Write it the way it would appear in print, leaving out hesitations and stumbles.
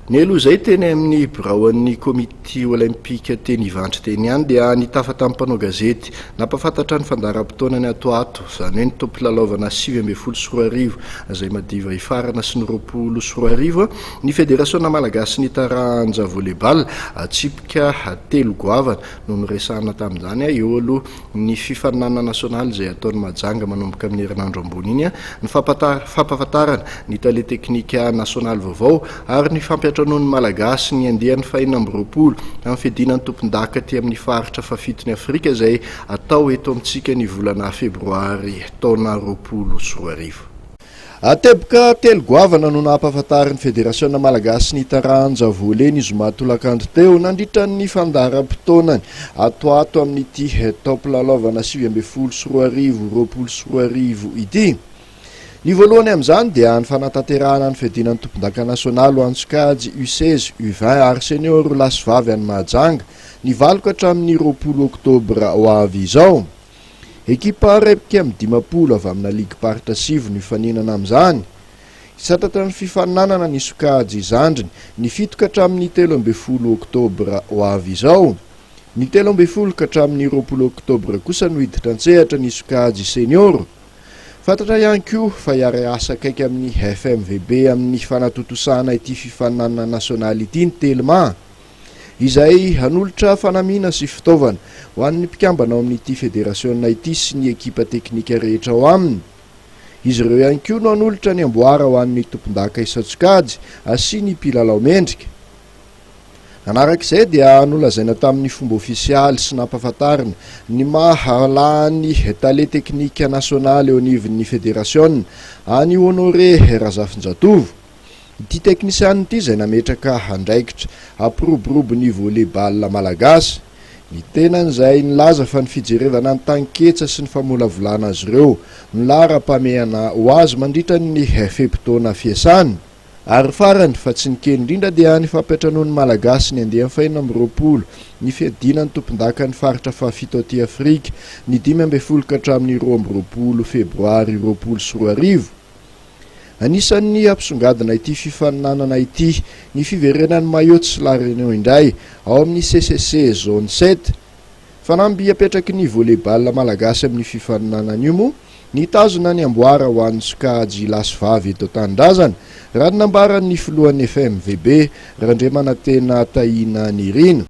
Nialoha izay, teny amin'ny biraon'ny komity olympika teny Ivandry teny ihany dia nitafa tamin'ny mpanao gazety nampahafantatra ny fandaharam-potoanany ato ato, izany hoe ny taom-pilalaovana 2019 izay madiva hifarana sy ny 2020, ny federasiona malagasy ny taranja volley-ball. Tsipika telo goavana no noresahana tamin'izany. Eo aloha ny fifaninanana nasionaly izay ataon'i Mahajanga manomboka amin'ny herinandro ambony iny, ny fampahafantarana ny tale teknika nasionaly vaovao ary ny fampiantranoan'ny Malagasy ny andiany faha-26 amin'ny fiadiana ny tompondaka aty amin'ny faritra fahafiton'i Afrika izay atao eto amintsika ny volana febroary taona 2020. Teboka telo goavana no nampahafantarin'ny Federasiona Malagasy ny taranja volley ny zoma tolakandro teo nandritra ny fandaharam-potoanany ato ato amin'ity taom-pilalaovana 2019 2020 ity. Ny voalohany amin'izany dia ny fanatanterahana ny fiadiana ny tompondaka nasionaly ho an'ny sokajy U16, U20 ary senior lahy sy vavy any Mahajanga ny 8 ka hatramin'ny 20 oktobra ho avy izao. Ekipa 51 avy amina ligim-paritra sivy no hifaninana amin'izany. Hisandratra ny fifaninanana ny sokajy zandriny ny 7 ka hatramin'ny 13 oktobra ho avy izao. Ny 13 ka hatramin'ny 20 oktobra kosa no hiditra an-tsehatra ny sokajy senior. Fantatra ihany koa fa hiara-hiasa akaiky amin'ny FMVB amin'ny fanatontosana ity fifaninanana nasionaly ity ny Telma, izay hanolotra fanamiana sy fitaovana ho an'ny mpikambana ao amin'ity federasiona ity sy ny ekipa teknika rehetra ao aminy. Izy ireo ihany koa no hanolotra ny amboara ho an'ny tompondaka isan-tsokajy sy ny mpilalao mendrika. Nanaraka izay dia nolazaina tamin'ny fomba ofisialy sy nampahafantarina ny maha lany tale teknika nasionaly eo anivon'ny federasiona an'i Honoré Razafinjatovo. Ity teknisianina ity izay nametraka andraikitra hampiroborobo ny volley-ball malagasy. Ny tenany izay nilaza fa ny fijerevana ny taninketsa sy ny famolavolana azy ireo no laharam-pahamehana ho azy mandritra ny fe-potoana fiasany. Ary farany fa tsy ny kely indrindra dia ny fampiantranoan'ny Malagasy ny andiany faha-26 ny fiadiana ny tompondakan'ny faritra fahafito aty Afrika ny 15 ka hatramin'ny 22 febroary 2020. Anisan'ny hampisongadina ity fifaninanana ity ny fiverenan'i Mayotte sy La Réunion indray ao amin'ny CCC Zone 7. Fanamby apetraky ny volley-ball malagasy amin'io fifaninanana io moa ny hitazona ny amboara ho an'ny sokajy lahy sy vavy eto an-tanindrazana, raha ny nambaran'ny filohan'ny FMVB, Randriamanantena Tahina Nirina.